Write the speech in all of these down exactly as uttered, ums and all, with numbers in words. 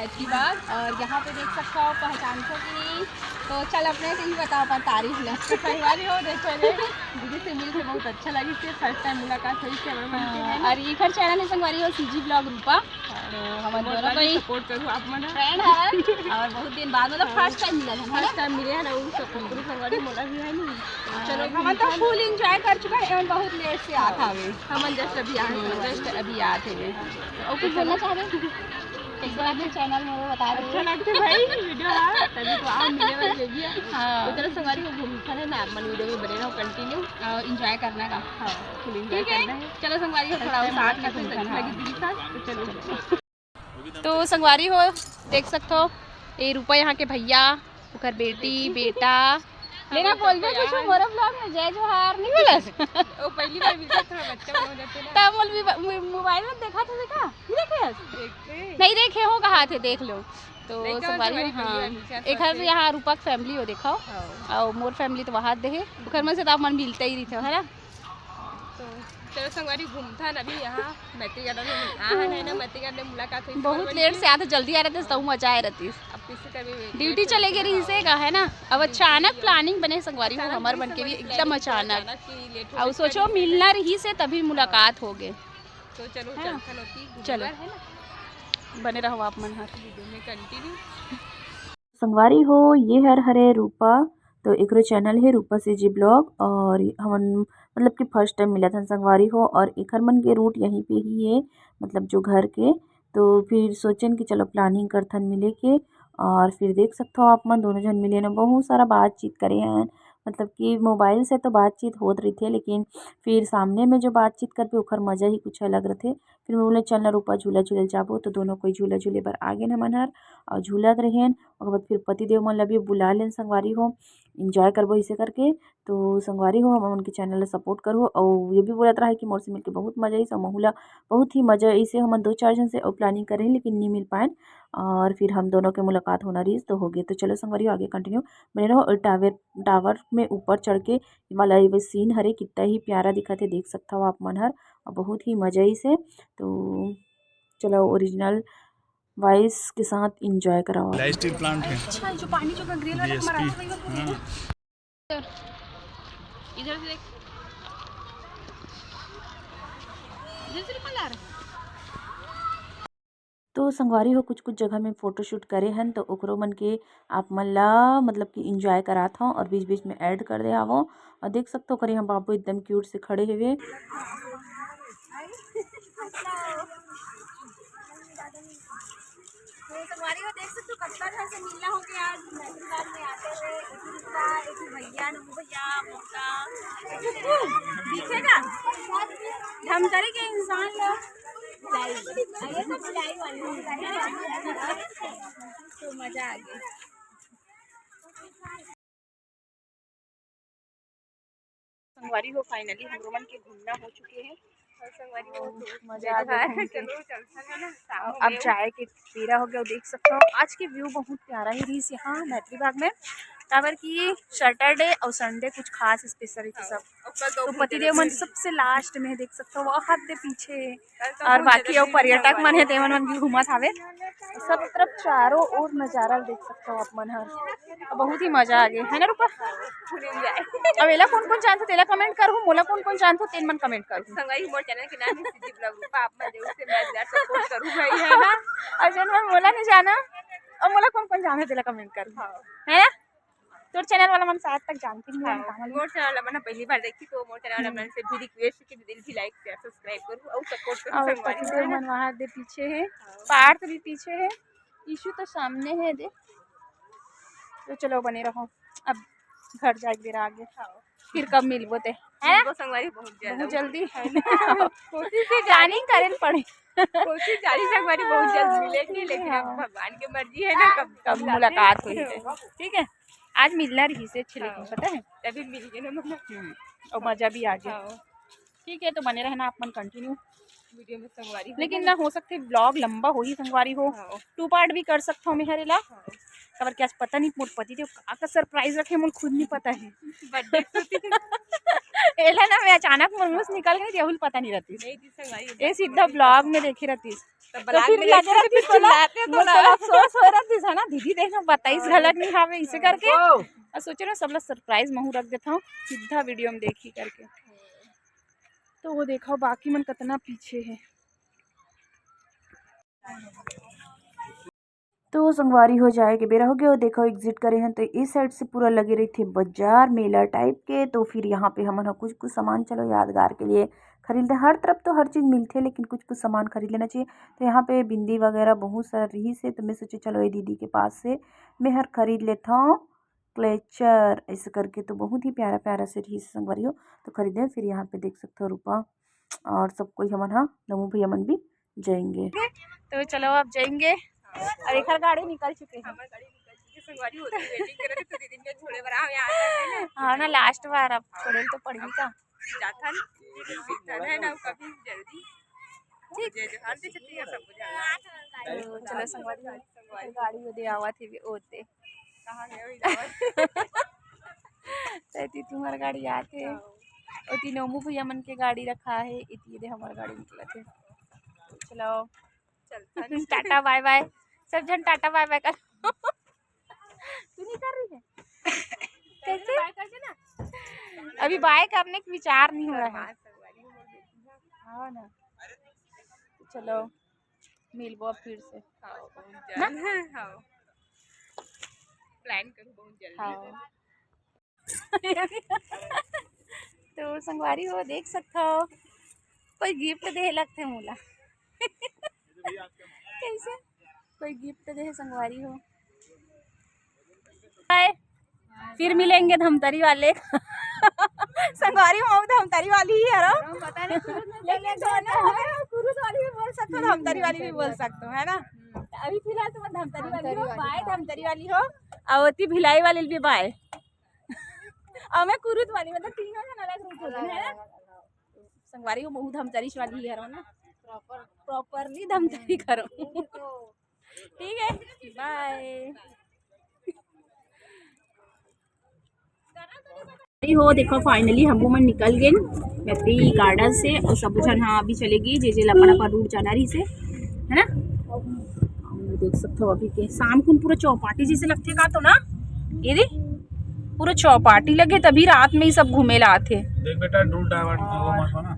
की बात। और यहाँ पे देख सकते हो, पहचान को कि नहीं, तो चल अपने से ही बताओ अपन तारीफ ले। तो संगवारी हो, देखो रे, दीदी से मिलके बहुत अच्छा लगी, से फर्स्ट टाइम मुलाकात हुई, से हमर मन के है ना। और ये घर चैनल है संगवारी हो, सीजी ब्लॉग रूपा। तो हमन दोनों को ही सपोर्ट करू आप मन। फ्रेंड है और बहुत दिन बाद, मतलब फर्स्ट टाइम मिला था, है ना? फर्स्ट टाइम मिले हैं ना, वो सब पूरी संगवारी मोला भी है नहीं। चलो, हमन तो फुल एंजॉय कर चुका है, एंड बहुत लेट से आत हवे। हमन जस्ट अभी आए हैं। जस्ट अभी आत हवे। और कुछ बोलना चाह रहे हो? एक बार अपने चैनल में बता दो। अच्छा लगते भाई वीडियो, हाँ, तभी तो आप मिले वाले भी है। हाँ। तो चलो संगवारी हो, घूमता है ना, आप मन वीडियो में बने रहो, कंटिन्यू। और एंजॉय करना का। हाँ, फुल एंजॉय ठीक है, करना है। चलो संगवारी हो, थोड़ा और साथ में घूमता है। लगी दीदी साथ, तो चलो। तो संगवारी हो, देख सकते हो, ये रूपा यहाँ के भैया, ओकर बेटी, बेटा। लेना बोलबे कुछ मोर ब्लॉग में, जय जोहार, नहीं बोलस? वो पहली बार मिलता, थोड़ा बच्चा हो जाते ना। तब बोल भी मो-, मोबाइल में देखा था बेटा? नहीं देखे हस? देखते। नहीं देखे हो, कहा थे, देख लो। तो नहीं, तो संगवारी हो, संगवारी हाँ, पहली बार मिलता, एक हर सबसे। यहाँ रूपा के फैमिली हो, देखो। हाँ। और मोर फैमिली तो वहाँ दे है, ओकर में से तो आप मन मिलते ही रहते हो, है ना? तो चलो संगवारी घूमथन अभी यहाँ मैत्री गार्डन में। आ है ना, मैत्री गार्डन में मुलाकात हुई। बहुत लेट से आते, जल्दी आ रहते तो मजा आए रहती। अब किसी का भी ड्यूटी चले गए रही से का है ना, अब अचानक प्लानिंग बने संगवारी हो, हमार मन के भी एकदम अचानक। और सोचो मिलना रही से तभी मुलाकात हो गए। तो चलो हाँ। चलथन ओती घूमबर, चलो। है ना? बने रहो आप मन हर वीडियो में कंटिन्यू। संगवारी हो, ये हर हरे रूपा, तो एकरो चैनल है रूपा सीजी ब्लॉग। और हमन मतलब कि फर्स्ट टाइम मिलत हन संगवारी हो, और एकर मन के रूट यहीं पे ही है, मतलब जो घर के। तो फिर सोचेन कि चलो प्लानिंग करथन मिले के, और फिर देख सकथो आप मन दोनों झन मिले न, बहुत सारा बातचीत करे हैं। मतलब कि मोबाइल से तो बातचीत होत रहिथे, लेकिन फिर सामने में जो बातचीत करबे ओखर मजा ही कुछ अलग रहिथे। फिर मैं बोले चल ना रूपा झूला झूले जाबो, तो दोनों कोई झूला झूले बर आ गेन हमन हर, और झूलत रहेन। ओकर बाद फिर पति देव मन ला भी बुला लेन संगवारी हो, एंजॉय करबो इसे करके। तो संगवारी हो, हमन के चैनल ला सपोर्ट करो, और ये भी बोलत रहा है कि मोर से मिलके बहुत मजा आइस, और महू ला बहुत ही मजा आइस। हमन दो चार झन से और प्लानिंग करे, लेकिन नहीं मिल पाएन, और फिर हम दोनों के मुलाकात होना रहिस तो हो गए। तो चलो संगवारी हो, आगे कंटिन्यू बने रहो। और टावर, टावर में ऊपर चढ़ के वाला ये सीन हरे, कितना ही प्यारा दिखत है, देख सकता हो आप मन हर, और बहुत ही मजा आइस। तो चलो ओरिजिनल वॉइस के साथ एंजॉय कराओ। लाइफ स्टील प्लांट है। अच्छा, जो पानी जो ग्रिल वाला डीएसपी। हमारा आता है, वो हाँ। इधर से देख। इधर से निकल आ रहा है। तो संगवारी हो, कुछ कुछ जगह में फोटोशूट करे हन, तो ओकरो मन के आप मन ला मतलब कि एंजॉय करात हव और बीच बीच में ऐड कर दे आवो। और देख सकते हो, ओकर यहाँ बाबू एकदम क्यूट से खड़े हेवे। तो संगवारी हो, देख सकते हो, कतका झन से मिलना हो गया आज महफिल में आते हुए। एक ही रिश्ता, एक ही भैया, नमू भैया, ममता, दिखेगा धमतरी के इंसान लोग। लाइव, ये सब लाइव वाले हैं। तो मजा आ गया। संगवारी हो, फाइनली हमरो मन के घूमना हो चुके हे। और संगवारी हो, तो मजा आ गया घूम के। चलो, चलता है ना, शाम हो अब गया। जाए के बेरा हो गया। देख सकते हो, आज के व्यू बहुत प्यारा ही रहीस यहाँ मैत्री बाग में, काबर कि सैटरडे और संडे कुछ खास स्पेशल रहिथे सब। और कल तो तो पतिदेव मन सबसे लास्ट में देख सकते हो, वो हाथ दे पीछे। और बाकी अउ पर्यटक मन हे, तेमन मन भी घूमत हावे। सब तरफ चारों ओर नजारा देख सकते हो आप मन हर। बहुत ही मजा आ गए, है ना रूपा? अब एला कौन कौन जानथे, तेला कमेंट करहु, मोला कौन कौन जानथे, तेन मन कमेंट करहु। संगवारी, मोर चैनल के नाम है सीजी ब्लॉग रूपा, आप मन जरूर से मैं यार सपोर्ट करू भाई, है ना? और जन मन मोला नहीं जाना, और मोला कौन कौन जानथे, तेला कमेंट करहु, हाँ। है ना? तोर चैनल वाला मन शायद तक जानती नहीं, हाँ, मोर चैनल वाला मन पहली बार देखी, तो मोर चैनल वाला मन से भी रिक्वेस्ट कि दिल भी लाइक, शेयर, सब्सक्राइब करू और सपोर्ट करू और संगवारी। पतिदेव मन वहाँ दे पीछे है, हाँ। पार्थ भी पीछे है, ईशु तो सामने है दे। तो चलो बने रहो, अब घर जाए बेरा आगे, हाँ। फिर कब मिलबो ते, है ना? मिलबो संगवारी बहुत जल्द। बहुत जल्दी। है ना? कोशिश से planning करे पड़े। कोशिश जारी संगवारी बहुत जल्द मिले के, लेकिन अब हाँ। भगवान के मर्जी है ना, हाँ। कब कब मिलाते मुलाकात हैं। हुई है, ठीक है? आज मिलना रही से अच्छे, लेकिन हाँ। पता है? तभी मिल गए ना, मतलब। हम्म, और मजा भी आ गया। हाँ। ठीक है, तो बने रहना आप मन कंटिन्यू वीडियो में संगवारी हो। लेकिन ना हो सकते व्लॉग लंबा हो ही संगवारी हो, हाँ। टू पार्ट भी कर सकता हूँ मैं हरेला। हाँ। काबर कि आज पता नहीं मोर पति देव का, का सरप्राइज रखे, मोर खुद नहीं पता है। बर्थडे एला ना मैं अचानक मुंह से निकल गई, राहुल पता नहीं रहती। नहीं, दिस संगवारी ये सीधा ब्लॉग में देखी रहती। तो तो ब्लॉग फिर में लगे देखी रहती रहती, बोला, चिल्लाते तो मोर ना। तो अफसोस हो रहती है ना, दीदी देखना बताइस हाँ। घलक नहीं हावे इसे करके। ओ। और सोचे ना सब लोग सरप्राइज महू रख देता हूँ सीधा वीडियो में देखी करके। तो वो देखो बाकी मन कितना पीछे है। तो संगवारी हो जाए के बेरा हो गया। देखो एग्जिट करे हैं तो इस साइड से पूरा लगे रही थे बाजार मेला टाइप के। तो फिर यहाँ पे हमन ह कुछ कुछ सामान चलो यादगार के लिए खरीदे। हर तरफ तो हर चीज़ मिलते लेकिन कुछ कुछ सामान खरीद लेना चाहिए। तो यहाँ पे बिंदी वगैरह बहुत सारा रही से तो मैं सोचे चलो ये दीदी के पास से मैं हर खरीद लेता हूँ। क्लेचर ऐसे करके तो बहुत ही प्यारा प्यारा से रही से संगवारी हो। तो खरीदे फिर यहाँ पे देख सकते हो रूपा और सब कोई हमन हा नमू भैया मन भी जाएंगे। तो चलो अब जाएंगे। और एक गाड़ी निकल चुके हैं। हमार गाड़ी निकल चुकी है, संगवारी होती वेटिंग करे तो दीदी में छोड़े बर आओ यहाँ आ जाते हैं। हाँ ना, लास्ट बार अब छोड़े तो पड़ी का। जाथन, जाथन है ना कभी जल्दी। ठीक। जय जोहार दे छत्तीसगढ़ सबको जाना। तो चलो संगवारी, संगवारी। गाड़ी वो दे आवा थे भी ओते। कहाँ गए हो जावा? तैती तुम्हार गाड़ी आथे। ओती नोमू भैया मन के गाड़ी रखा है, इति दे हमार गाड़ी निकलत है। चलो। चलता नहीं। टाटा बाय बाय। सब जन टाटा बाय बाय कर। तू नहीं कर रही है? कैसे? बाय कर देना। अभी बाय करने का विचार नहीं हो रहा है। हाँ ना। चलो, मिलबो अब फिर से। हाँ, बहुत जल्द। हाँ। प्लान करूँ बहुत जल्दी। हाँ। तो संगवारी हो, देख सकता हो, कोई गिफ्ट दे लगथे मोला। कैसे? कोई गिफ्ट दे संगवारी हो। बाय। फिर मिलेंगे धमतरी वाले। संगवारी हो, धमतरी वाली ही है रो। पता नहीं, कुरुद में लेकिन दोनों है, कुरुद वाली भी बोल सकते हो, धमतरी वाली भी बोल सकते हो, है ना? अभी फिलहाल तुम धमतरी वाली हो, बाय धमतरी वाली हो, और ओती भिलाई वाली भी बाय। और मैं कुरुद वाली, मतलब तीनों जन अलग रूप हो गए, है ना? संगवारी हो, बहुत धमतरी वाली है रो ना, प्रॉपरली धमतरी करो। ठीक है, बाय। हो देखो, फाइनली हम मन निकल गए हैप्पी गार्डन से और सब झन हाँ अभी चले गई जे जे ला पड़ा पर रूट जाना रही से, है ना? और देख सकते हो अभी के शाम कुन पूरा चौपाटी जैसे लगथे का तो ना, ये दे पूरा चौपाटी लगे तभी रात में ही सब घूमे ला आथे। देख बेटा, रूट डाइवर्ट हो मत होना।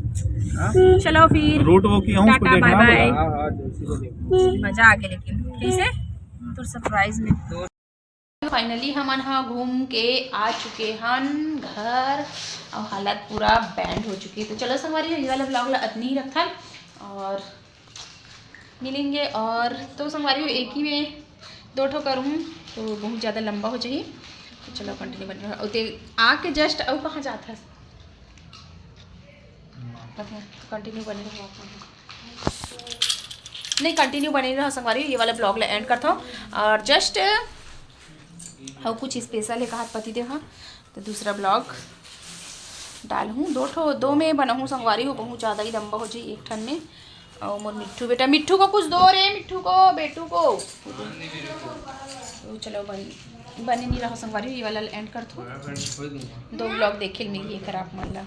हाँ? चलो फिर रूट वो किया हूँ, उसको टाटा, देखना बाय बाय। हाँ, हाँ, जैसे को देखना। मजा आ गया लेकिन कैसे तो सरप्राइज में। फाइनली हमन ह घूम के आ चुके हन घर, और हालत पूरा बैंड हो चुकी है। तो चलो संगवारी हो, ये वाला ब्लॉग ला अतनी ही रखथन और मिलेंगे। और तो संगवारी हो, एक ही में दो ठो करूँ तो बहुत ज़्यादा लंबा हो जाही। तो चलो कंटिन्यू बने रहो। और ते आके जस्ट अउ कहाँ जात हस? कंटिन्यू बने रहो। नहीं, कंटिन्यू बने रहो संगवारी, ये वाला ब्लॉग ला एंड करता हूँ। और जस्ट और कुछ स्पेशल है कहा पति देव, हाँ, तो दूसरा ब्लॉग डालहूँ। दो ठो, दो में बनाहूँ संगवारी हो, बहुत ज़्यादा ही लंबा हो जाए एक ठन में। और मोर मिट्ठू बेटा, मिट्ठू को कुछ दो रे, मिट्ठू को, बेटू को। तो चलो बन, बने नहीं रहो संगवारी, ये वाला एंड कर दो। दो ब्लॉग देखे मिलिए खराब मन ला।